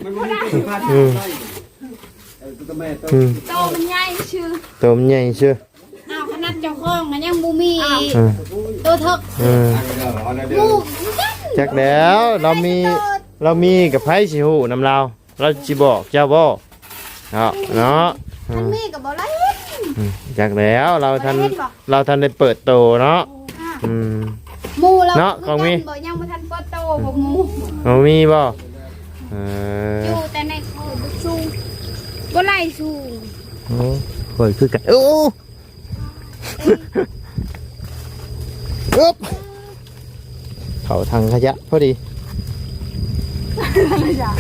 ມັນບໍ່ມີຕົວທີ່ພາດໄດ້ ເອີ ເອີ ຕົວແມ່ ໂຕ ອືມ ໂຕມັນໃຫຍ່ຊື່ ໂຕມັນໃຫຍ່ຊື່. ອ້າວ ຂະໜາດເຈົ້າຂອງກໍຍັງບໍ່ມີອີກ ເອີ ໂຕເຖິກ ເອີ ໝູກຄືກັນ ຈັກແລ້ວ ລາວມີ ລາວມີກັບໃຜຊິຮູ້ນຳລາວ ລາວຊິບອກເຈົ້າບໍ່ ເນາະ ເນາະ ອືມ ຄັນມີກໍບໍ່ໄດ້ເຫັນ ອືມ ຈັກແລ້ວ ລາວທັນ ບໍ່ໄດ້ເຫັນບໍ່ ລາວທັນໄດ້ເປີດໂຕເນາະ ອືມ ອືມ ໝູ່ລາວ ເນາະ ຄືກັນ ຂອງມີ ບໍ່ ຍັງບໍ່ທັນເປີດໂຕ ອືມ ຂອງໝູ່ ຂອງມີບໍ່ ເອີ ຢູ່ແຕ່ໃນໂຄກສູງ ບໍ່ໄຫຼສູງ ໂອ້ ຂ້ອຍຄືກັນ ໂອ້ ອຶບ ເຂົ້າຖັງຂະຫຍະພໍດີ ຂະຫຍະ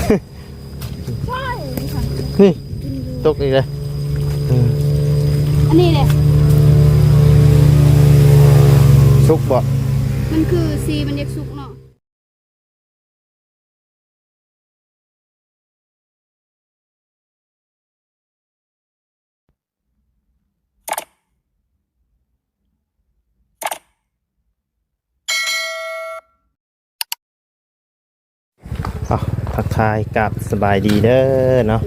ນີ້ ຕົກອີກແລ້ວ ອືມ ອັນນີ້ແຫຼະ ສຸກບໍ່ ມັນຄືສີມັນຢາກສຸກເນາະ. ເອົາ ທັກທາຍກາບສະບາຍດີເດີເນາະ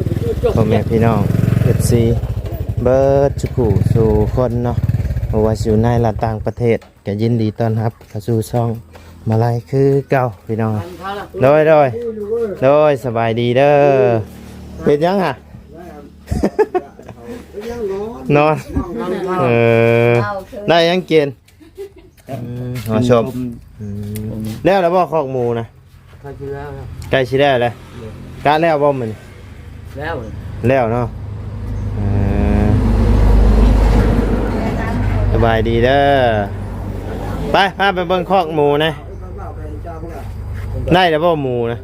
ພໍ່ແມ່ພີ່ນ້ອງ ເອັຟຊີ ເບິດສູ່ຜູ້ສູ່ຄົນເນາະ ບໍ່ວ່າຊິຢູ່ໃນ ແລະ ຕ່າງປະເທດ ກໍຍິນດີຕ້ອນຮັບເຂົ້າສູ່ຊ່ອງມາໄລຄືເກົ່າພີ່ນ້ອງ. ໂດຍ ໂດຍ ໂດຍ ສະບາຍດີເດີ. ເຮັດຫຍັງຫະ? ນອນ. ເອີ ໄດ້ຫຍັງກິນ? ອືມ ຫົວສົ້ມ. ອືມ ແລ້ວລະບໍ່ຄອກໝູນະ? ໃກ້ຊິແລ້ວແລ້ວ ໃກ້ຊິແລ້ວແລ້ວ. ໂດຍ ກະແລ້ວບໍ່ມື້ນີ້? ແລ້ວ ແລ້ວເນາະ. ເອີ ສະບາຍດີເດີ. ໄປ ພາໄປເບິ່ງຄອກໝູແດ່. ໄດ້ແລ້ວບໍ່ໝູນະ?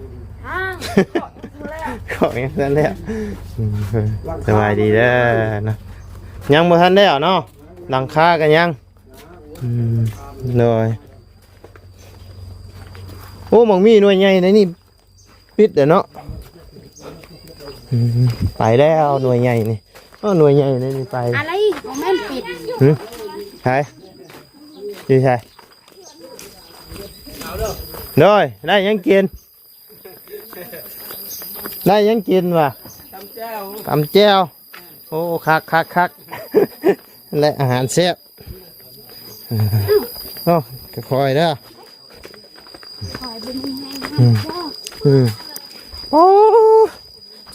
ຄອກຍັງບໍ່ທັນແລ້ວ. ອືມ ສະບາຍດີເດີເນາະ. ຍັງບໍ່ທັນແລ້ວເນາະ ຫຼັງຄາກໍຍັງ. ອືມ ໂດຍ. ໂອ້ ໝາກມີໜ່ວຍໃຫຍ່ໃນນີ້ ປິດແລ້ວເນາະ. ອືມ ໄປແລ້ວໜ່ວຍໃຫຍ່ນີ້. ເອົາໜ່ວຍໃຫຍ່ໃນນີ້ໄປ. ອາໄລ ບໍ່ແມ່ນປິດ. ຫຶ? ໃຜ? ຢູ່ໃສ? ໂດຍ ໄດ້ຫຍັງກິນ? ໄດ້ຫຍັງກິນຫວາ? ຕຳແຈ່ວ ຕຳແຈ່ວ. ໂອ້ ຄັກໆໆ ແລະ ອາຫານແຊບ. ໂອ້ ຄ່ອຍໆເດີ. ອືມ ອືມ. ໂອ້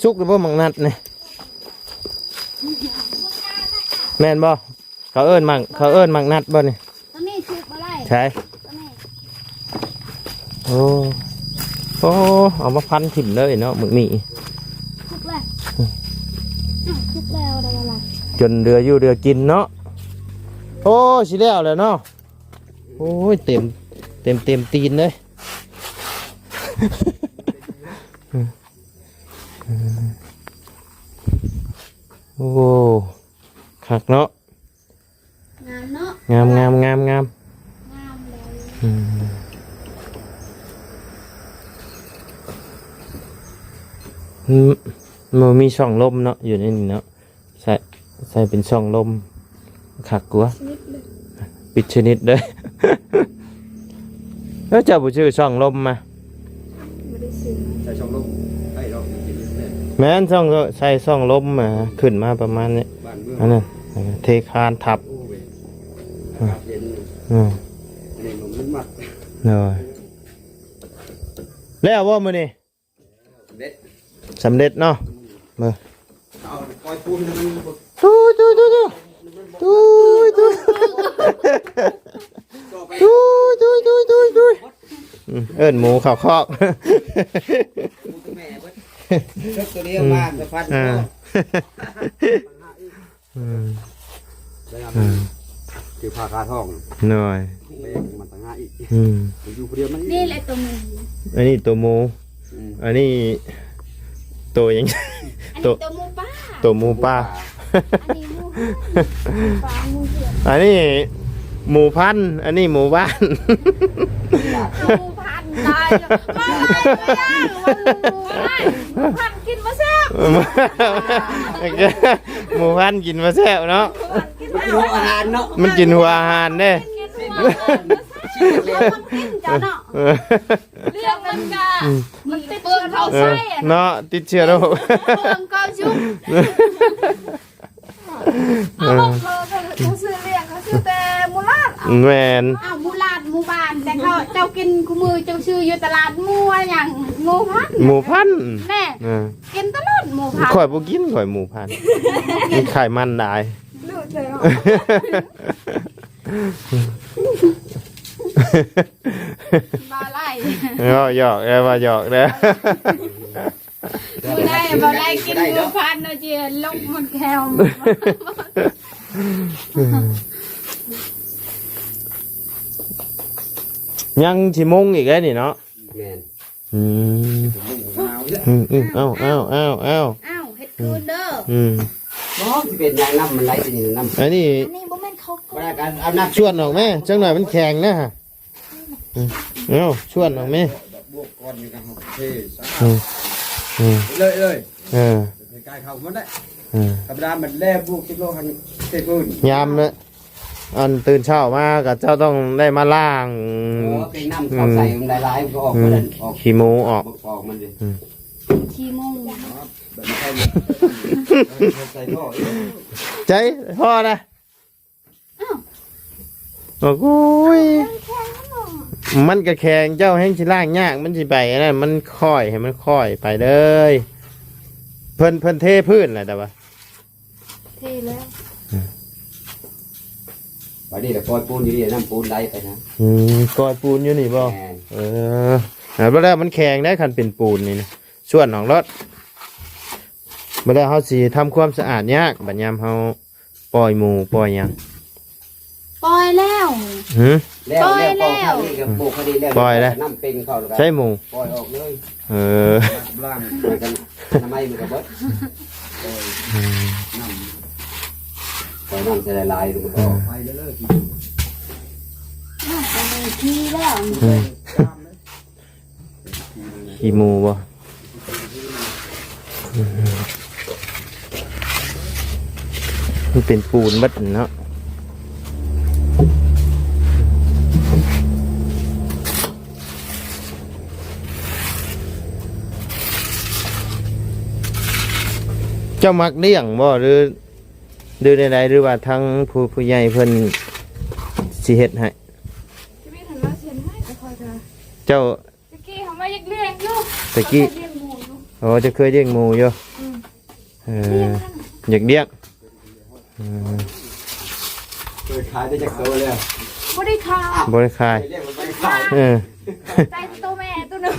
ສຸກແລ້ວບໍ່ໝາກນັດນີ້? ແມ່ນບໍ່? ເຂົາເອີ້ນໝາກ ເຂົາເອີ້ນໝາກນັດບໍ່ນີ້? ຕົວນີ້ສຸກບໍ່ໄດ້. ໃຊ່? ຕົວນີ້. ໂອ້ ໂອ້ ເອົາມາພັນຖິ້ມເລີຍເນາະ ໝາກມີ. ສຸກແລ້ວ. ອືມ ສຸກແລ້ວ ໄດ້ເວລາ ຈົນເຫຼືອຢູ່ເຫຼືອກິນເນາະ. ໂອ້ ຊິແລ້ວແລ້ວເນາະ. ໂອ້ຍ ເຕັມ ເຕັມ ເຕັມຕີນເລີຍ. ໂອ້ ຄັກເນາະ. ງາມເນາະ. ງາມ ງາມ ງາມ ງາມ. ງາມເລີຍ. ອືມ ອືມ ບໍ່ມີຊ່ອງລົມເນາະ ຢູ່ໃນນີ້ເນາະ. ໃສ່ ໃສ່ເປັນຊ່ອງລົມ ຄັກກວ່າ. ປິດສະໜິດເລີຍ. ແລ້ວເຈົ້າບໍ່ຊື້ຊ່ອງລົມມາ? ບໍ່ໄດ້ຊື້. ໃສ່ຊ່ອງລົມໄດ້ດອກ. ແມ່ນ ຊ່ອງ ໃສ່ຊ່ອງລົມມາ ຂຶ້ນມາປະມານນີ້. ອັນນັ້ນ ເທຄານທັບ. ໂອ້ຍ ອືມ ອາກາດເຢັນ. ອືມ ອັນນີ້ມັນມັດ. ໂດຍ. ແລ້ວບໍ່ມື້ນີ້? ສຳເລັດ ສຳເລັດເນາະ. ເບິ່ງ ເອົາ ປ່ອຍປູໃຫ້ມັນ. ຕູ ຕູ ຕູ ຕູ ຕູ ຕູ ຕູ ຕູ ຕູ ຕູ ຕູ. ອືມ ເອີ້ນໝູເຂົ້າຄອກ. ໝູຕົວແມ່ເບິດ ເອົາຕົວດຽວມາ ອືມ ສະພັນ. ອ່າ ອືມ ແລ້ວມັນ ອືມ ຖືພາຄາທ້ອງ. ໂດຍ. ໄປມັນຕ່າງຫາກອີກ. ອືມ ມັນຢູ່ຜູ້ດຽວມັນ. ນີ້ແຫຼະຕົວໝູ. ອັນນີ້ຕົວໝູ. ອືມ ອັນນີ້ໂຕຫຍັງ? ອັນນີ້ໂຕ ໂຕໝູປ່າ. ໂຕໝູປ່າ. ອັນນີ້ໝູປ່າ ໝູເຖື່ອນ. ອັນນີ້ໝູພັນ ອັນນີ້ໝູບ້ານ. ໝູພັນ ຕາຍແລ້ວ ໝູພັນກິນບໍ່ແຊບ. ໝູພັນກິນບໍ່ແຊບເນາະ. ມັນກິນຫົວອາຫານເນາະ. ມັນກິນຫົວອາຫານເດ້. ມັນກິນຫົວອາຫານ ມັນກິນເຈົ້າເນາະ. ເອີ ເລື່ອງມັນກະ ອືມ ມັນຕິດເຊື້ອໂລກ ເອີ ເນາະ ຕິດເຊື້ອໂລກ ເລື່ອງກໍຊຸກ ເອີ ເອົາ ເຂົາ ເຂົາ ເຂົາຊື້ລ້ຽງ ເຂົາຊື້ແຕ່ໝູຫຼາດ ແມ່ນ ອ້າວ ໝູຫຼາດ ໝູບ້ານ ແຕ່ເຂົາ ເຈົ້າກິນຄູ່ມື້ ເຈົ້າຊື້ຢູ່ຕະຫຼາດໝູຫຍັງ ໝູພັນ ໝູພັນ ແນ່ ເອີ ກິນຕະຫຼອດໝູພັນ ຂ້ອຍບໍ່ກິນ ຂ້ອຍໝູພັນ ມັນໄຂມັນຫຼາຍ ເວົ້າຫຼາຍ ເວົ້າຫຍອກເດີ້ ເວົ້າຫຍອກເດີ້ ບໍ່ໄດ້ ບໍ່ໄດ້ກິນໝູພັນເນາະ ຊິລົກໝົດແຂ້ວ ຍັງຊິມຸງອີກເດ້ນີ້ເນາະ ແມ່ນ ອືມ ອືມ ອືມ ເອົາ ເອົາ ເອົາ ເອົາ ເອົາ ເຮັດຄືນເດີ ອືມ ບໍ່ ຊິເປັນຫຍັງ ນ້ຳມັນໄຫຼທີ່ນີ້ ນ້ຳ ອັນນີ້ ອັນນີ້ບໍ່ແມ່ນເຂົາ ບໍ່ໄດ້ ການເອົານ້ຳ ຊວນອອກແມ້ ຈັກໜ້ອຍມັນແຂງນະ ອືມ ເອົາ ຊວນອອກແມ້ ບວກກ່ອນນີ້ກໍເທ ອືມ ອືມ ເລີຍ ເລີຍ ເອີ ໃກ້ໆ ເຂົ້າໝົດແຫຼະ ເອີ ທຳມະດາມັນແລ່ບວກ ສິບໂລຫັ້ນ ເທພື້ນ ຍາມນະ ອັນຕື່ນເຊົ້າມາກໍເຈົ້າຕ້ອງໄດ້ມາລ້າງ ເອີ ເປັນນ້ຳເຂົ້າໃສ່ ອືມ ມັນຫຼາຍໆ ມັນກໍອອກ ອືມ ມັນອອກ ຂີ້ໝູອອກ ອອກມັນເດ້ ອືມ ຂີ້ໝູ ໃສ່ທໍ່ ໃຈພໍນະ ອ້າວ ໂອ້ຍ ມັນກໍແຂງ ເຈົ້າແຮ່ງຊິລ້າງຍາກ ມັນຊິໄປອັນນັ້ນ ມັນຄ່ອຍ ໃຫ້ມັນຄ່ອຍໄປເລີຍ ເພິ່ນ ເພິ່ນເທພື້ນແຫຼະ ແຕ່ວ່າ ເທແລ້ວ ບັດນີ້ລະ ກອຍປູນຢູ່ນີ້ ນ້ຳປູນໄຫຼໄປນະ ອືມ ກອຍປູນຢູ່ນີ້ບໍ່ ແມ່ນ ເອີ ແລ້ວມັນແຂງໄດ໋ ຄັນເປັນປູນນີ້ນະ ຊວນອອກໂລດ ບັດແລ້ວເຮົາຊິທຳຄວາມສະອາດຍາກ ບັດຍາມເຮົາປ່ອຍໝູປ່ອຍຫຍັງ ປ່ອຍແລ້ວ ຫື ແລ້ວ ປ່ອຍແລ້ວ ແລ້ວ ປ່ອຍແລ້ວ ນ້ຳເປັນເຂົ້າແລ້ວ ໃສ່ໝູ ປ່ອຍອອກເລີຍ ເອີ ລ້າງ ອະນາໄມມັນກໍເບິດ ອືມ ນ້ຳ ປ່ອຍນ້ຳໃສ່ຫຼາຍໆ ມັນກໍອອກ ເອີ ໄປເລີຍໆ ຂີ້ແລ້ວ ອືມ ຂີ້ໝູບໍ່ ອືມ ມັນເປັນປູນເບິດເນາະ ເຈົ້າມັກລ້ຽງບໍ່ ຫຼື ຫຼືແນວໃດ ຫຼືວ່າທາງຜູ້ ຜູ້ໃຫຍ່ເພິ່ນຊິເຮັດໃຫ້ ຊີວິດຫັ້ນລາວຊິເຮັດໃຫ້ ແຕ່ຂ້ອຍກໍ ເຈົ້າ ຕະກີ້ເຮົາວ່າຢາກລ້ຽງຢູ່ ຕະກີ້ ເຮົາເຄີຍລ້ຽງໝູຢູ່ ໂອ້ ເຈົ້າເຄີຍລ້ຽງໝູຢູ່ ອືມ ເອີ ຢາກລ້ຽງ ເອີ ເຄີຍຂາຍໄດ້ຈັກໂຕແລ້ວ ບໍ່ໄດ້ຂາຍ ບໍ່ໄດ້ຂາຍ ເອີ ໄດ້ໂຕແມ່ໂຕໜຶ່ງ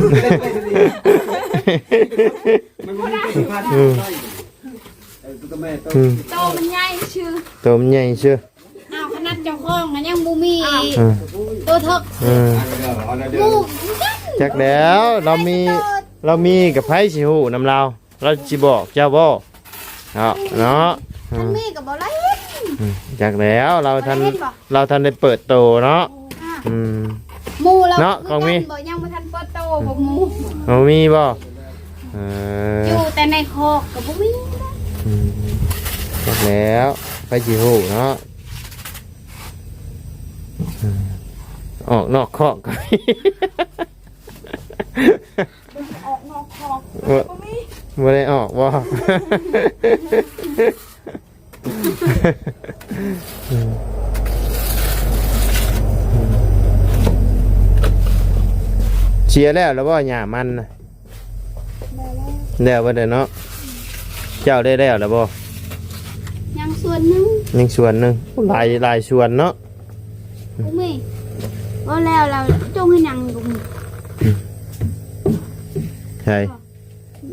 ມັນບໍ່ໄດ້ ອືມ ເອີ ໂຕແມ່ໂຕ ອືມ ໂຕມັນໃຫຍ່ຊື່ ໂຕມັນໃຫຍ່ຊື່ ອ້າວ ຂະໜາດເຈົ້າຂອງກໍຍັງບໍ່ມີ ເອີ ໂຕເຖິກ ເອີ ໝູ ຈັກແລ້ວ ລາວມີ ລາວມີກັບໃຜຊິຮູ້ນຳລາວ ລາວຊິບອກເຈົ້າບໍ່ ເນາະ ເນາະ ອືມ ຄັນມີກໍບໍ່ໄດ້ ອືມ ຈັກແລ້ວ ລາວທັນ ບໍ່ໄດ້ເຫັນບໍ່ ລາວທັນໄດ້ເປີດໂຕເນາະ ອືມ ໝູລາວ ເນາະ ຄືກັນ ຂອງມີ ບໍ່ ຍັງບໍ່ທັນເປີດໂຕ ອືມ ບໍ່ໝູ ບໍ່ມີບໍ່ ເອີ ຢູ່ແຕ່ໃນຄອກກໍບໍ່ມີ ອືມ ຈັກແລ້ວ ໃຜຊິຮູ້ເນາະ ອືມ ອອກນອກຄອກກໍມີ ອອກນອກຄອກ ບໍ່ ບໍ່ມີ ບໍ່ໄດ້ອອກບໍ່ ເສຍແລ້ວລະບໍ່ຫຍ້າມັນນະ? ແລ້ວ ແລ້ວເບິດແລ້ວເນາະ. ເຈົ້າໄດ້ແລ້ວລະບໍ່? ຍັງສ່ວນໜຶ່ງ ຍັງສ່ວນໜຶ່ງ. ໂອ້ ຫຼາຍ ຫຼາຍສ່ວນເນາະ. ບໍ່ມີ ບໍ່ແລ້ວ ແລ້ວຈົ່ງເຮັດຫຍັງ? ບໍ່ມີ. ໃຊ່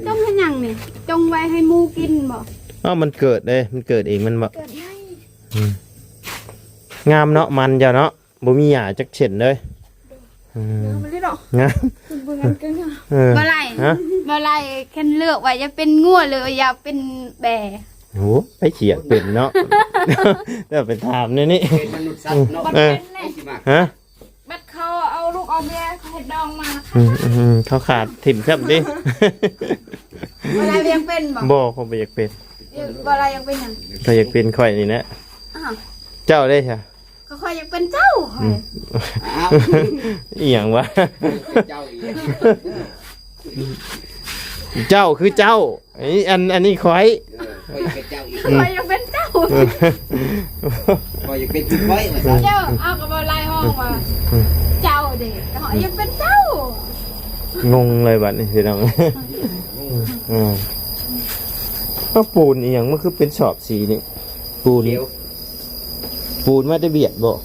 ຈົ່ງເຮັດຫຍັງນີ້? ຈົ່ງໄວ້ໃຫ້ໝູກິນບໍ? ເອົ້າ ມັນເກີດເດ້ ມັນເກີດເອງແມ່ນບໍ? ເກີດໃໝ່. ອືມ ງາມເນາະ ມັນເຈົ້າເນາະ. ບໍ່ມີຫຍ້າຈັກເສັ້ນເລີຍ. ເອີ ງາມອີ່ຫຼີເນາະ ງາມ ເບິ່ງອັນກໍງາມ. ເອີ ບໍ່ໄລ່ ຮະ ບໍ່ໄລ່ ຄັນເລືອກວ່າຢາກເປັນງົວ ຫຼືວ່າຢາກເປັນແບ. ໂອ້ ໃຜຊິຢາກເປັນເນາະ ແລ້ວໄປຖາມແນວນີ້ ເປັນມະນຸດສັດເນາະ. ເອີ ບໍ່ເປັນແຫຼະ ຮະ ບັດເຂົາເອົາລູກເອົາເມຍ ເຂົາເຮັດດອງມາ. ອືມ ອືມ ເຂົາຂາດຖິ້ມຊ້ຳຕິ. ບໍ່ໄດ້ຢາກເປັນບໍ? ບໍ່ ຂ້ອຍບໍ່ຢາກເປັນ. ບໍ່ໄດ້ຢາກເປັນຫຍັງ? ຂ້ອຍຢາກເປັນຂ້ອຍນີ້ແຫຼະ. ອ້າວ ເຈົ້າເດ້ຊະ? ຂ້ອຍຢາກເປັນເຈົ້າ ຂ້ອຍ ອ້າວ ອີ່ຫຍັງວະ? ເຈົ້າອີກ ເຈົ້າຄືເຈົ້າ ອັນ ອັນນີ້ຂ້ອຍ ເອີ ຂ້ອຍຢາກເປັນເຈົ້າອີກ ຂ້ອຍຢາກເປັນເຈົ້າ ຂ້ອຍຢາກເປັນຄືຂ້ອຍວ່າຊັ້ນ ເຈົ້າ ເອົາ ກໍບໍ່ໄລ່ຫ້ອງວ່າ ເຈົ້າເດ້ ຂ້ອຍຢາກເປັນເຈົ້າ ງົງເລີຍບັດນີ້ພີ່ນ້ອງ ເອີ ເອົາ ປູນອີ່ຫຍັງມັນຄືເປັນຊອບສີນີ້? ປູນ ຂຽວ ປູນມາແຕ່ຫວຽດບໍ່?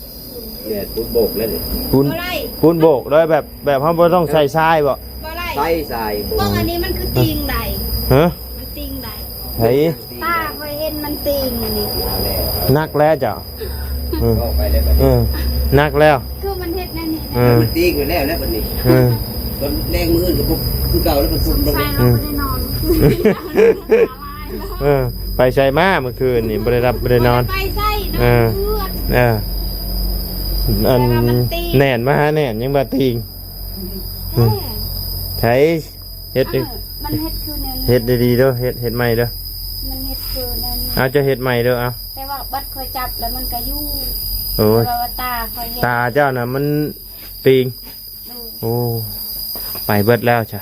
ແມ່ນ ປູນໂບກແລ້ວນີ້ ປູນ ບໍ່ໄດ້ ປູນໂບກໂດຍແບບ ແບບເຮົາບໍ່ຕ້ອງໃສ່ຊາຍບໍ່? ບໍ່ໄດ້ ໃສ່ຊາຍໂບກ ເບິ່ງອັນນີ້ມັນຄືຕີງໃດ? ຮະ? ມັນຕີງໃດ? ໃຜ? ຕາຂ້ອຍເຫັນມັນຕີງອັນນີ້ ໜັກແລ້ວເຈົ້າ ເອີ ເວົ້າໄປແລ້ວບັດນີ້ ເອີ ໜັກແລ້ວ ຄືມັນເຮັດແນວນີ້ ເອີ ມັນຕີງໄປແລ້ວ ແລ້ວບັດນີ້ ເອີ ຕອນແລງມື້ອື່ນກໍບໍ່ຄືເກົ່າແລ້ວ ມັນຊຸ່ມລົງ ໃສ່ລາວບໍ່ໄດ້ນອນ ເອີ ໄປໃສມາເມື່ອຄືນນີ້? ບໍ່ໄດ້ຫຼັບບໍ່ໄດ້ນອນ ບໍ່ໄດ້ໄປໃສ ເອີ ນອນເຮືອນ ເອີ ອັນ ແຕ່ວ່າມັນຕີງ ແໜ້ນມາຫາແໜ້ນ ຍັງວ່າຕີງ ແທ້ ໃຜ ເຮັດ ເອີ ມັນເຮັດຄືແນວນີ້ ເຮັດດີໆເດີ ເຮັດ ເຮັດໃໝ່ເດີ ມັນເຮັດຄືແນວນີ້ ເອົາ ເຈົ້າເຮັດໃໝ່ເດີ ເອົາ ແຕ່ວ່າບັດຂ້ອຍຈັບແລ້ວມັນກໍຢູ່ ໂອ້ຍ ແຕ່ວ່າຕາຂ້ອຍເຮັດ ຕາເຈົ້ານະມັນຕີງ ໂດຍ ໂອ້ ໄປເບິດແລ້ວຊະ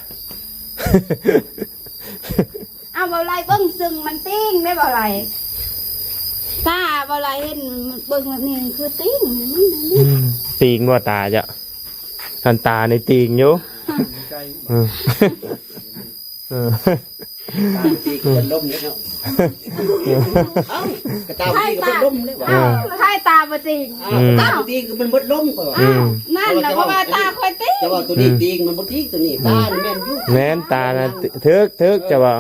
ເອົາ ເວົ້າໄຫຼເບິ່ງ ຊຶ່ງມັນຕີງໄດ້ ເວົ້າໄຫຼ ຕາເວົ້າໄຫຼເຫັນເບິ່ງແບບນີ້ຄືຕີງ ອືມ ຕີງບໍ່ຕາເຈົ້າ? ຄັນຕານີ້ຕີງຢູ່ ເອີ ເອີ ຕາບໍ່ຕີງກໍເບິດລົມເດ້ເນາະ ເອົ້າ ກະຕາບໍ່ຕີງກໍເບິດລົມເດ້ ເອີ ໃຜຕາບໍ່ຕີງ ເອົ້າ ອືມ ຕາບໍ່ຕີງກໍມັນເບິດລົມ ເອີ ອືມ ນັ້ນລະ ເພາະວ່າຕາຂ້ອຍຕີງ ແຕ່ວ່າໂຕນີ້ຕີງ ມັນບໍ່ຕີງໂຕນີ້ ອືມ ຕານີ້ແມ່ນຢູ່ ແມ່ນ ຕານະ ຖືກ ຖືກ ເຈົ້າວ່າ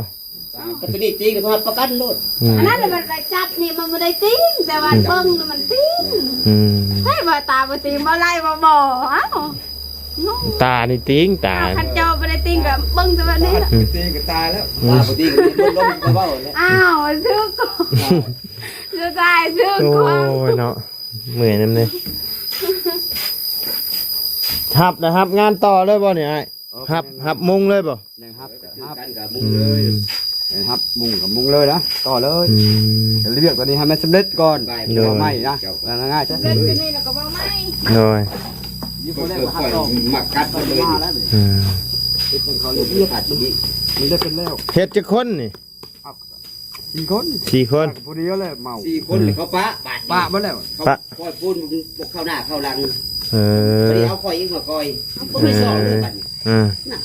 ແຕ່ໂຕນີ້ຕີງກໍຮັບປະກັນໂລດ ອືມ ອັນນັ້ນລະ ມັນໄປຈັບນີ້ມັນບໍ່ໄດ້ຕີງ ແຕ່ວ່າ ອືມ ເບິ່ງນະມັນຕີງ ອືມ ໃຜວ່າຕາບໍ່ຕີງ ບໍ່ໄຫຼບໍ່ ບໍ່ ເອົ້າ ຕານີ້ຕີງ ຕາ ຄັນເຈົ້າບໍ່ໄດ້ຕີງກໍເບິ່ງແຕ່ວ່ານີ້ລະ ອືມ ຕີງກໍຕາຍແລ້ວ ອືມ ຕາບໍ່ຕີງກໍເບິດລົມ ກໍເວົ້າແລ້ວ ອ້າວ ຖືກ ສຸດທ້າຍຖືກ ໂອ້ຍເນາະ ເມື່ອຍນຳເດ້ ຮັບນະ ຮັບງານຕໍ່ເລີຍບໍ່ນີ້ອ້າຍ? ໂອເຄ ຮັບ ຮັບມຸງເລີຍບໍ່? ຍັງຮັບ ຮັບ ກັນກັບມຸງເລີຍ ອືມ ຍັງຮັບມຸງກັບມຸງເລີຍນະ ຕໍ່ເລີຍ ອືມ ແຕ່ວຽກຕອນນີ້ໃຫ້ມັນສຳເລັດກ່ອນ ໂດຍ ເອົາໃໝ່ນະ ເຈົ້າ ວ່າງ່າຍໆຊະ ເບິດຕົວນີ້ແລ້ວກໍເວົ້າໃໝ່ ໂດຍ ຢູ່ບໍ່ໄດ້ ເພິ່ນກໍຮັບຕໍ່ ມັກກັດເພິ່ນເລີຍ ມາແລ້ວນີ້ ອືມ ເຮັດເພິ່ນເຂົາລະອຽດ ມັນໄດ້ເປັນແລ້ວ ເຮັດຈັກຄົນນີ້? ສີ່ຄົນ ສີ່ຄົນ ພໍດີແລ້ວເມົາ ສີ່ຄົນ ອືມ ເຂົາປະບາດນີ້ ປະໝົດແລ້ວ ເຂົາ ປະ ຄ່ອຍປູນບໍ່ເຂົ້າໜ້າເຂົ້າຫຼັງ ເອີ ພໍດີເອົາຂ້ອຍອີກມາກ່ອຍ ເອົາຄົນທີສອງເລີຍບາດນີ້ ເອີ ນະ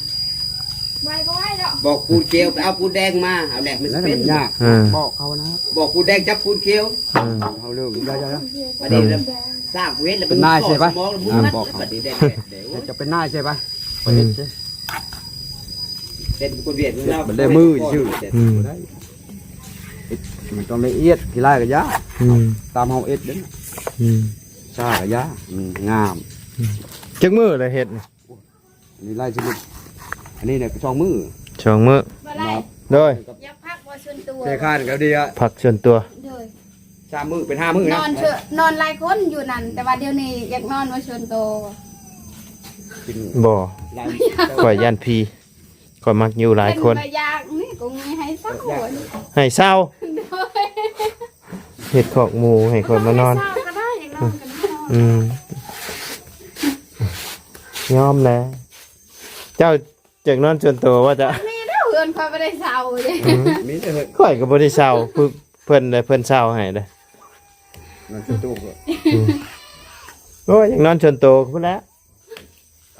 ໄວບໍ່ໄວດອກ ບອກປູນຂຽວໄປເອົາປູນແດງມາ ເອົາແຫຼະ ມັນຊິເປັນ ຍາກ ເອີ ບອກເຂົານະ ບອກປູນແດງຈັບປູນຂຽວ ເອີ ເອົາເລື່ອງ ຢ່າໆ ບາດນີ້ ອືມ ສ້າງກູເຮັດແລ້ວ ເປັນນາຍໃຊ່ປະ ສະໝອງແລ້ວ ອືມ ບອກເຂົາ ເຮັດ ເຈົ້າເປັນນາຍໃຊ່ປະ ອືມ ເຮັດ ເຮັດ ເປັນຄົນວຽກ ເຮັດ ລາວ ມັນໄດ້ມືຊື່ ອືມ ບໍ່ໄດ້ ເຮັດ ມັນຕ້ອງລະອຽດ ຂີ້ລ້າຍກໍຢ່າ ອືມ ຕາມເຮົາເຮັດເດ້ ອືມ ຊ້າກໍຢ່າ ອືມ ງາມ ອືມ ຈັກມື້ລະເຮັດນີ້? ອັນນີ້ໄລ່ຊິຫຼຸດ ອັນນີ້ນະ ສອງມື້ ສອງມື້ ບໍ່ໄດ້ ໂດຍ ຢາກພັກບໍ່ສ່ວນຕົວ ແຕ່ຄ້ານກໍດີອະ ພັກສ່ວນຕົວ ໂດຍ ສາມມື້ເປັນຫ້າມື້ນະ ນອນເທື່ອ ນອນຫຼາຍຄົນຢູ່ນັ້ນ ແຕ່ວ່າດຽວນີ້ຢາກນອນບໍ່ສ່ວນໂຕ ກິນ ບໍ່ ຫຼາຍ ຂ້ອຍຢ້ານຜີ ຂ້ອຍມັກຢູ່ຫຼາຍຄົນ ເພິ່ນວ່າຢາກນີ້ກໍມີໃຫ້ເຊົ່າ ຢາກ ໃຫ້ເຊົ່າ ໂດຍ ເຮັດຄອກໝູໃຫ້ຂ້ອຍມານອນ ເຊົ່າກໍໄດ້ ຢາກນອນກໍນອນ ອືມ ຍອມແຫຼະ ເຈົ້າ ຢາກນອນສ່ວນໂຕວ່າຈະ ມີແລ້ວ ເຮືອນຂ້ອຍບໍ່ໄດ້ເຊົ່າເດ້ ອືມ ມີແຕ່ເຮືອນ ຂ້ອຍກໍບໍ່ໄດ້ເຊົ່າ ເພິ່ນ ເພິ່ນໄດ້ ເພິ່ນເຊົ່າໃຫ້ເດ້ ນອນສ່ວນໂຕ ອືມ ໂອ້ຍ ຢາກນອນສ່ວນໂຕພຸ້ນແຫຼະ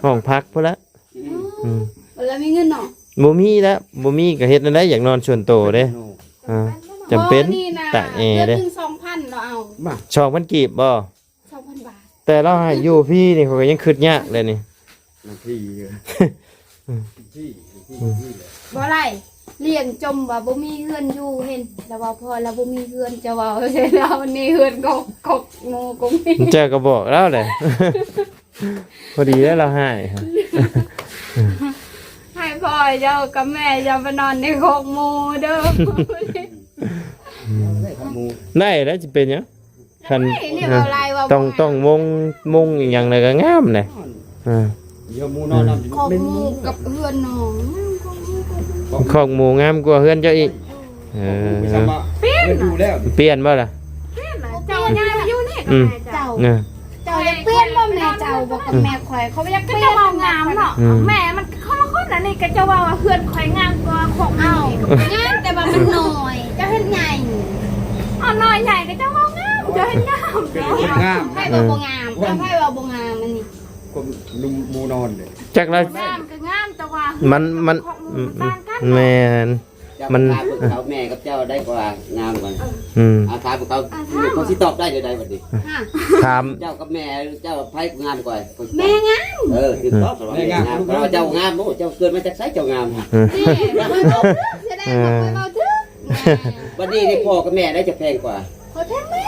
ຫ້ອງພັກພຸ້ນແຫຼະ ອືມ ອືມ ບໍ່ລະມີເງິນເນາະ ບໍ່ມີແລ້ວ ບໍ່ມີກໍເຮັດແນວໃດ ຢາກນອນສ່ວນໂຕເດ້ ອ່າ ຈຳເປັນ ບໍ່ ນີ້ນະ ຕາກແອເດ້ ເດືອນໜຶ່ງສອງພັນ ລາວເອົາ ສອງພັນກີບບໍ່? ສອງພັນບາດ ແຕ່ລາວໃຫ້ຢູ່ຟຣີນີ້ ຂ້ອຍກໍຍັງຄິດຍາກເລີຍນີ້ ນາທີ ອືມ ທີ່ ທີ່ ທີ່ແຫຼະ ບໍ່ໄດ້ ລ້ຽງຈົມວ່າບໍ່ມີເຮືອນຢູ່ ເຫັນລາວເວົ້າ ພໍລາວບໍ່ມີເຮືອນ ເຈົ້າເວົ້າໃສ່ລາວນີ້ ເຮືອນກໍ ກໍງູກໍມີ ເຈົ້າກໍບອກລາວແຫຼະ ພໍດີແລ້ວລາວໃຫ້ ໃຫ້ພໍ່ເຈົ້າກັບແມ່ເຈົ້າໄປນອນໃນຄອກໝູເດີ ໄດ້ແລ້ວ ຊິເປັນຫຍັງ? ຄັນ ໄດ້ນີ້ ເອີ ເວົ້າຫຼາຍເວົ້າ ຕ້ອງ ບໍ່ ຕ້ອງມຸງ ມຸງອີ່ຫຍັງແລ້ວກໍງາມເດ້ ເອີ ດຽວໝູນອນນຳ ຄອກໝູກັບເຮືອນນ້ອງ ຄອກໝູງາມກວ່າເຮືອນເຈົ້າອີກ ເອີ ປ່ຽນ ປ່ຽນບໍ່ລະ? ປ່ຽນ ເຈົ້າຍ້າຍມາຢູ່ນີ້ ອືມ ເຈົ້າ ເອີ ຢາກປ່ຽນບໍ່ແມ່ເຈົ້າ ບໍ່ກັບແມ່ຂ້ອຍ ຂ້ອຍບໍ່ຢາກປ່ຽນ ເຈົ້າເວົ້າງາມເນາະ ອືມ ແມ່ມັນຄົນລະຄົນ ອັນນີ້ກໍເຈົ້າເວົ້າວ່າເຮືອນຂ້ອຍງາມກວ່າຂອງ ເອົ້າ ງາມແຕ່ວ່າມັນນ້ອຍ ເຈົ້າເຮັດໃຫຍ່ ເອົາ ນ້ອຍໃຫຍ່ກໍເຈົ້າເວົ້າງາມ ເຈົ້າເຮັດງາມ ງາມ ໃຜວ່າບໍ່ງາມ ເອົາ ໃຜວ່າບໍ່ງາມ ອັນນີ້ ຄົນໜຸ່ມໝູນອນເດ້ ຈັກລະ ງາມກໍງາມ ແຕ່ວ່າ ມັນ ມັນ ຂອງ ອືມ ມັນຕ່າງກັນ ແມ່ນ ເຈົ້າ ມັນ ຖາມເບິ່ງເຂົາ ແມ່ກັບເຈົ້າໃດກວ່າງາມກວ່າ ອືມ ເອົາ ຖາມເບິ່ງເຂົາ ເຂົາຊິຕອບໄດ້ຈັ່ງໃດບັດນີ້ ຮະ ຖາມ ເຈົ້າກັບແມ່ ເຈົ້າໃຜງາມກວ່າ ແມ່ງາມ ເອີ ຖືກຕ້ອງ ແມ່ງາມ ເພາະວ່າເຈົ້າງາມ ໂອ້ ເຈົ້າເກີດມາຈາກໃສ ເຈົ້າງາມ ເອີ ນີ້ ຂ້ອຍເວົ້າຖືກ ສະແດງວ່າຂ້ອຍເວົ້າຖືກ ບັດນີ້ນີ້ ພໍ່ກັບແມ່ໃດຈະແພງກວ່າ ຂ້ອຍແພງແມ່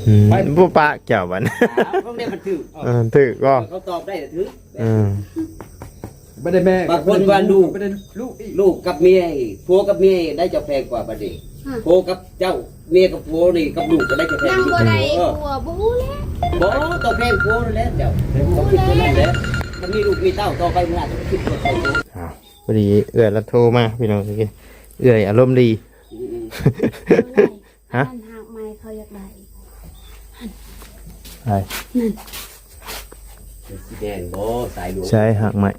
ອືມ ບໍ່ປະເຈົ້າບັດ ເອົາ ຂອງເດມັນຖືກ ເອີ ຖືກບໍ່ ເຂົາຕອບໄດ້ຖືກ ເອີ ບໍ່ໄດ້ແມ່ ບາງຄົນວ່າລູກ ບໍ່ໄດ້ລູກອີກ ລູກກັບເມຍ ຜົວກັບເມຍໃດຈະແພງກວ່າບັດນີ້ ຮະ ຜົວກັບເຈົ້າ ເມຍກັບຜົວນີ້ ກັບລູກກໍໃດຈະແພງ ຍັງບໍ່ໄດ້ ເອີ ຜົວ ບໍ່ຮູ້ແລ້ວ ບໍ່ ຕ້ອງແພງຜົວນັ້ນແຫຼະເຈົ້າ ຕ້ອງຄິດຕົວນັ້ນແຫຼະ ມັນມີລູກມີເຕົ້າ ຕໍ່ໄປເມື່ອໜ້າຕ້ອງຄິດຕົວເຈົ້າ ອ້າວ ພໍດີເອື້ອຍລາວໂທມາ ພີ່ນ້ອງ ເອື້ອຍອາລົມດີ ອືມໆ ຮະ ອັນຮາກໄມ້ເຂົາຢາກໄດ້ ໃສ ນັ້ນ ສີແດງບໍ່ ສາຍຫຼວງ ໃສຮາກໄມ້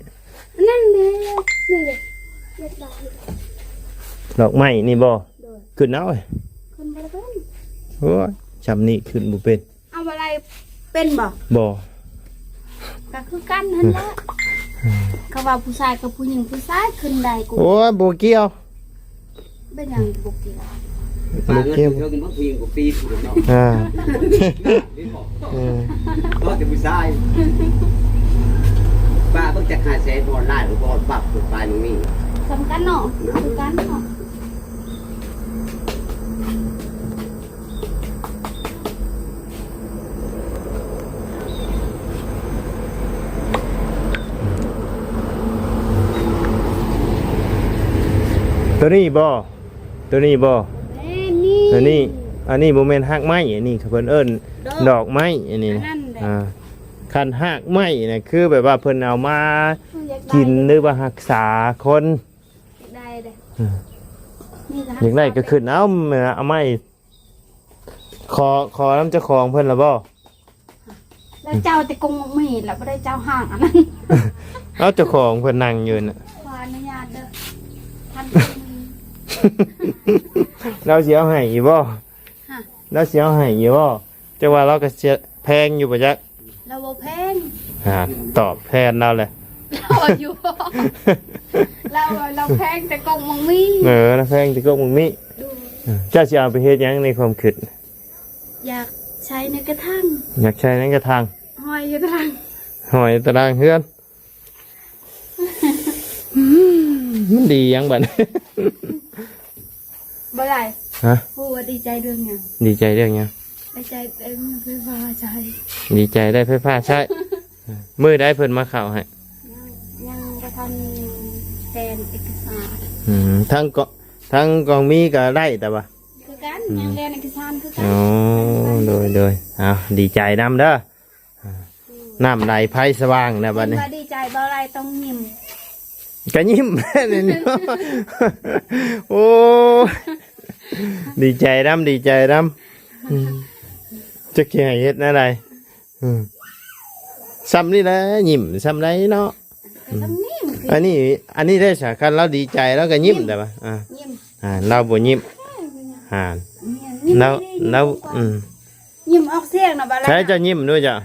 ອັນນັ້ນເດ້ ນີ້ເດ້ ຢາກໄດ້ ດອກໄມ້ນີ້ບໍ່ ໂດຍ ຂຶ້ນເອົາ ຂຶ້ນບໍ່ໄດ້ເປັນ ໂອ້ຍ ຊ່ຳນີ້ຂຶ້ນບໍ່ເປັນ ເອົາບໍ່ໄດ້ເປັນບໍ່ ບໍ່ ກໍຄືກັນຫັ້ນແຫຼະ ອືມ ເຂົາວ່າຜູ້ຊາຍກັບຜູ້ຍິງ ຜູ້ຊາຍຂຶ້ນໄດ້ກວ່າ ໂອ້ຍ ບໍ່ກ່ຽວ ເປັນຫຍັງບໍ່ກ່ຽວ ບໍ່ກ່ຽວ ເຖິງບາງຜູ້ຍິງກໍປີຜູ້ເນາະ ອ່າ ເຫັນບໍ່ ເອີ ກໍແຕ່ຜູ້ຊາຍ ປ້າເບິ່ງຈັກຫ້າແສນບອນລ້ານ ບອນປັບ ປາຍໜຶ່ງນີ້ ສ່ຳກັນເນາະ ຄືກັນເນາະ. ໂຕນີ້ບໍ່? ໂຕນີ້ບໍ່? ແມ່ນນີ້ ອັນນີ້ ອັນນີ້ບໍ່ແມ່ນຮາກໄມ້ ອັນນີ້ເພິ່ນເອີ້ນດອກ ດອກໄມ້ ອັນນີ້ນະ ອັນນັ້ນແຫຼະ ອ່າ ຄັນຮາກໄມ້ນະ ຄືແບບວ່າເພິ່ນເອົາມາ ເພິ່ນຢາກໄດ້ ກິນ ຫຼືວ່າຮັກສາຄົນ ຢາກໄດ້ເດ້ ອືມ ຢາກໄດ້ກໍຂຶ້ນເອົາ ເອົາໄມ້ ຂໍ ຂໍນຳເຈົ້າຂອງເພິ່ນລະບໍ່? ແລ້ວເຈົ້າແຕ່ກົງໝາກມີດລະ ບໍ່ໄດ້ເຈົ້າຫາກອັນນັ້ນ ເອົາ ເຈົ້າຂອງເພິ່ນນັ່ງຢູ່ນະ ຂໍອະນຸຍາດເດີ ທ່ານ ລາວຊິເອົາໃຫ້ຢູ່ບໍ່? ຮະ ລາວຊິເອົາໃຫ້ຢູ່ບໍ່? ເຈົ້າວ່າລາວກໍເສຍແພງຢູ່ບໍ່ຈັກ? ລາວບໍ່ແພງ ອ່າ ຕອບແທນລາວແຫຼະ ລາວຢູ່ ລາວ ລາວແພງແຕ່ກົງໝາກມີດ ເອີ ລາວແພງແຕ່ກົງໝາກມີດ ໂດຍ ເຈົ້າຊິເອົາໄປເຮັດຫຍັງໃນຄວາມຄິດ? ຢາກໃສ່ໃນກະຖາງ ຢາກໃສ່ໃນກະຖາງ ຫ້ອຍຢູ່ຕາລາງ ຫ້ອຍຕາລາງເຮືອນ ມັນດີຫຍັງບັດ? ບໍ່ໄດ້ ຮະ ຮູ້ວ່າດີໃຈເລື່ອງຫຍັງ? ດີໃຈເລື່ອງຫຍັງ? ດີໃຈໄດ້ໄຟຟ້າໃຊ້ ດີໃຈໄດ້ໄຟຟ້າໃຊ້ ມື້ໃດເພິ່ນມາເຂົ້າໃຫ້? ຍັງ ຍັງບໍ່ທັນແລ່ນເອກະສານ ອືມ ທັງກໍ ທັງກອງມີກໍໄດ້ແຕ່ວ່າ ຄືກັນ ອືມ ຍັງແລ່ນເອກະສານຄືກັນ ອໍ ໂດຍ ໂດຍ ເອົາ ດີໃຈນຳເດີ ອືມ ນ້ຳໄຫຼໄຟສະຫວ່າງແລ້ວບັດນີ້ ເຫັນວ່າດີໃຈບໍ່ໄດ້ຕ້ອງຍິ້ມ ກະຍິ້ມແລ້ວນີ້ ໂອ້ ດີໃຈນຳ ດີໃຈນຳ ອືມ ຈັກຊິໃຫ້ເຮັດແນວໃດ? ອືມ ຊ່ຳນີ້ແຫຼະ ຍິ້ມຊ່ຳໃດເນາະ ກໍຊ່ຳນີ້ ອັນນີ້ ອັນນີ້ໄດ້ສາ ຄັນລາວດີໃຈລາວກໍຍິ້ມ ຍິ້ມ ແຕ່ວ່າ ອ່າ ຍິ້ມ ອ່າ ລາວບໍ່ຍິ້ມ ເອີ ອ່າ ຍິ້ມ ລາວ ຍິ້ມ ລາວ ຍິ້ມ ອືມ ຍິ້ມອອກສຽງນະ ບາດ ໃຊ້ເຈົ້າຍິ້ມດ້ວຍເຈົ້າ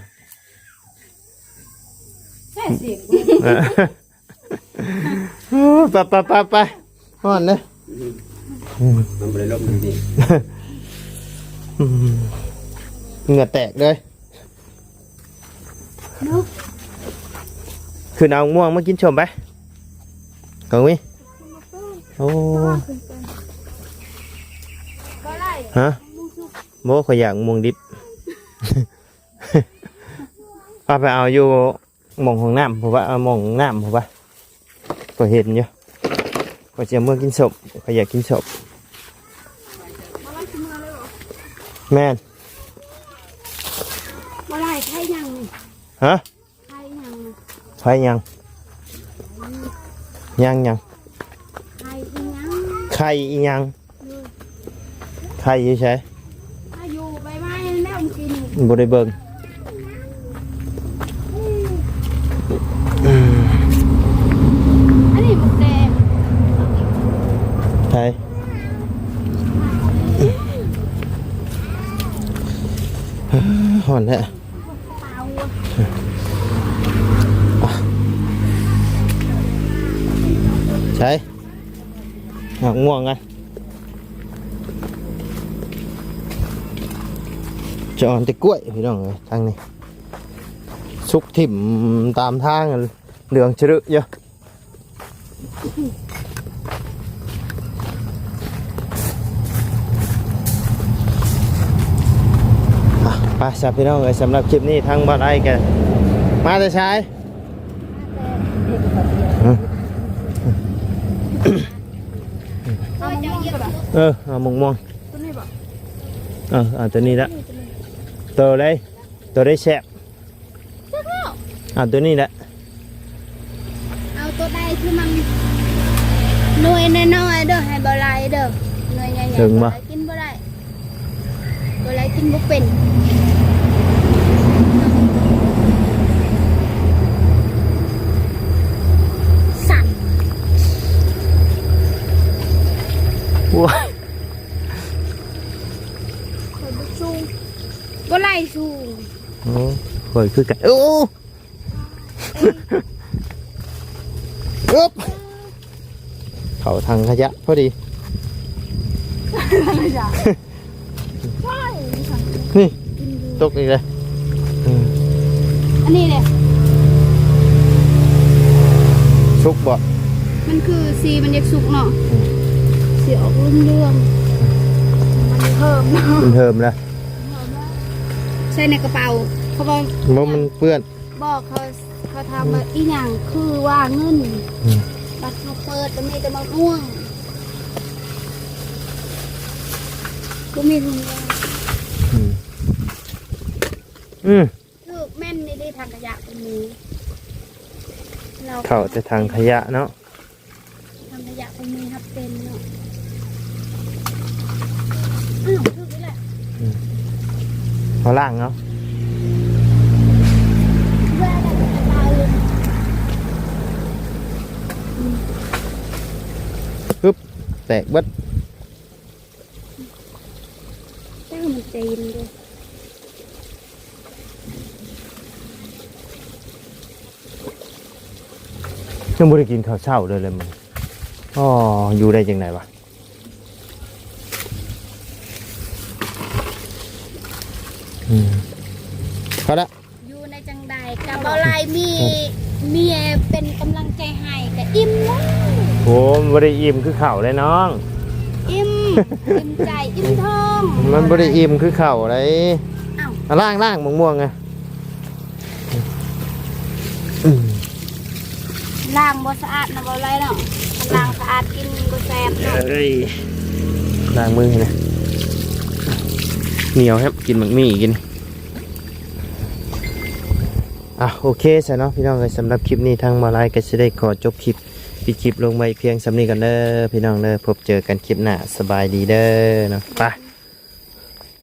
ໃຊ້ສຽງ ເອີ ໂອ້ ໄປ ໄປ ໄປ ໄປ ຮ້ອນເດ້ ອືມ ມັນບໍ່ໄດ້ລົງຢູ່ນີ້ ອືມ ເຫື່ອແຕກເລີຍ ລຸກ ຂຶ້ນເອົາມ່ວງມາກິນສົ້ມໄປ ກອງມີ ໂອ້ ບໍ່ໄດ້ ຮະ ບໍ່ ຂ້ອຍຢາກມ່ວງດິບ ພາໄປເອົາຢູ່ ໝ່ອງຫ້ອງນ້ຳພຸ້ນວະ ເອົາໝ່ອງນ້ຳພຸ້ນວະ ຂ້ອຍເຫັນຢູ່ ຂ້ອຍຊິເອົາເມືອກິນສົ້ມ ຂ້ອຍຢາກກິນສົ້ມ ແມ່ນ ບໍ່ໄດ້ ໄຂ່ຫຍັງນີ້ ຮະ ໄຂ່ຫຍັງນີ້ ໄຂ່ຫຍັງ ຫຍັງຫຍັງ ໄຂ່ອີຫຍັງ ໄຂ່ອີຫຍັງ ໂດຍ ໄຂ່ຢູ່ໃສ? ອາ ຢູ່ໃບໄມ້ແລ້ວມື້ກີ້ນີ້ ບໍ່ໄດ້ເບິ່ງ ໃສ ໝາກມ່ວງນະ ຈະອ່ອນແຕ່ກ້ວຍ ພີ່ນ້ອງເອີຍ ທາງນີ້ສຸກຖິ້ມຕາມທາງ ເຫຼືອງຊະເລິຢູ່. ອ່ະ ໄປຊະພີ່ນ້ອງເອີຍ ສຳລັບຄລິບນີ້ທາງບ່າວໄອກະມາແຕ່ໃສ? ເອີ ເອົາໝາກມ່ວງ ຕົວນີ້ບໍ່? ເອີ ເອົາຕົວນີ້ລະ ໂຕໃດ ໂຕໃດແຊບ? ຈັກແລ້ວ ເອົາຕົວນີ້ແຫຼະ ເອົາຕົວໃດທີ່ມັນໜ່ວຍນ້ອຍໆເດີ ໃຫ້ບໍ່ຫຼາຍເດີ ໜ່ວຍໃຫຍ່ໆ ເຖິງບໍ່? ບໍ່ຫຼາຍກິນບໍ່ໄດ້ ບໍ່ຫຼາຍກິນບໍ່ເປັນ ສັ່ນ ໂອ້ຍ ຂ້ອຍບໍ່ສູງ ບໍ່ໄຫຼສູງ ໂອ້ ຂ້ອຍຄືກັນ ໂອ້ ອຶບ ເຂົ້າຖັງຂະຫຍະພໍດີ ນີ້ ຕົກອີກແລ້ວ ອືມ ອັນນີ້ແຫຼະ ສຸກບໍ່? ມັນຄືສີມັນຢາກສຸກເນາະ ອືມ ສີອອກເຫຼືອງໆ ມັນເຫີມເນາະ ມັນເຫີມແລ້ວ ໃສ່ໃນກະເປົາ ເພາະວ່າ ບໍ່ ມັນເປື້ອນ ບໍ່ ເຂົາ ເຂົາຖາມວ່າ ອືມ ອີຫຍັງຄືວ່າເງິນ ອືມ ບັດເຮົາເປີດ ມັນມີແຕ່ໝາກມ່ວງ ບໍ່ມີຖົງຢາງ ອືມ ອືມ ຖືກແມ່ນອີ່ຫຼີ ຖັງຂະຫຍະກໍມີ ເຂົ້າແຕ່ຖັງຂະຫຍະເນາະ. ຖັງຂະຫຍະກໍມີຮັບເປັນເນາະ ອ້າວ ຖືກອີກແລ້ວ ອືມ ເອົາລ້າງເອົາ ແວ່ແລ້ວກໍຕາອື່ນ ອືມ ປຶບ ແຕກເບິດ ເຈົ້າມັນຕີນເດ້. ຍັງບໍ່ໄດ້ກິນເຂົ້າເຊົ້າເລີຍ ແລ້ວມັນ ອໍ ຢູ່ໄດ້ຈັ່ງໃດວະ? ອືມ ພໍລະ ຢູ່ໄດ້ຈັ່ງໃດ ກະບໍ່ຫຼາຍ ມີ ມີເມຍເປັນກຳລັງໃຈໃຫ້ ກະອີ່ມແລ້ວ. ໂອ້ ມັນບໍ່ໄດ້ອີ່ມຄືເຂົ້າເດ້ນ້ອງ ອີ່ມ ອີ່ມໃຈ ອີ່ມທ້ອງ ມັນບໍ່ໄດ້ອີ່ມຄືເຂົ້າເດ້. ອ້າວ ລ້າງ ລ້າງໝາກມ່ວງນະ. ອືມ ລ້າງບໍ່ສະອາດນະ ບໍ່ໄດ້ເນາະ ຄັນລ້າງສະອາດກິນບໍ່ແຊບເນາະ. ເອີຍ ລ້າງມືໃຫ້ນະ ໜຽວແຮບ ກິນໝາກໝີ່ກິນ. ອ່ະ ໂອເຄຊະເນາະ ພີ່ນ້ອງເອີຍ ສຳລັບຄລິບນີ້ທາງມາລາຍກໍຊິໄດ້ຂໍຈົບຄລິບ ປິດຄລິບລົງໄວ້ພຽງສ່ຳນີ້ກ່ອນເດີ ພີ່ນ້ອງເດີ. ພົບເຈີກັນຄລິບໜ້າ ສະບາຍດີເດີເນາະ ໄປ.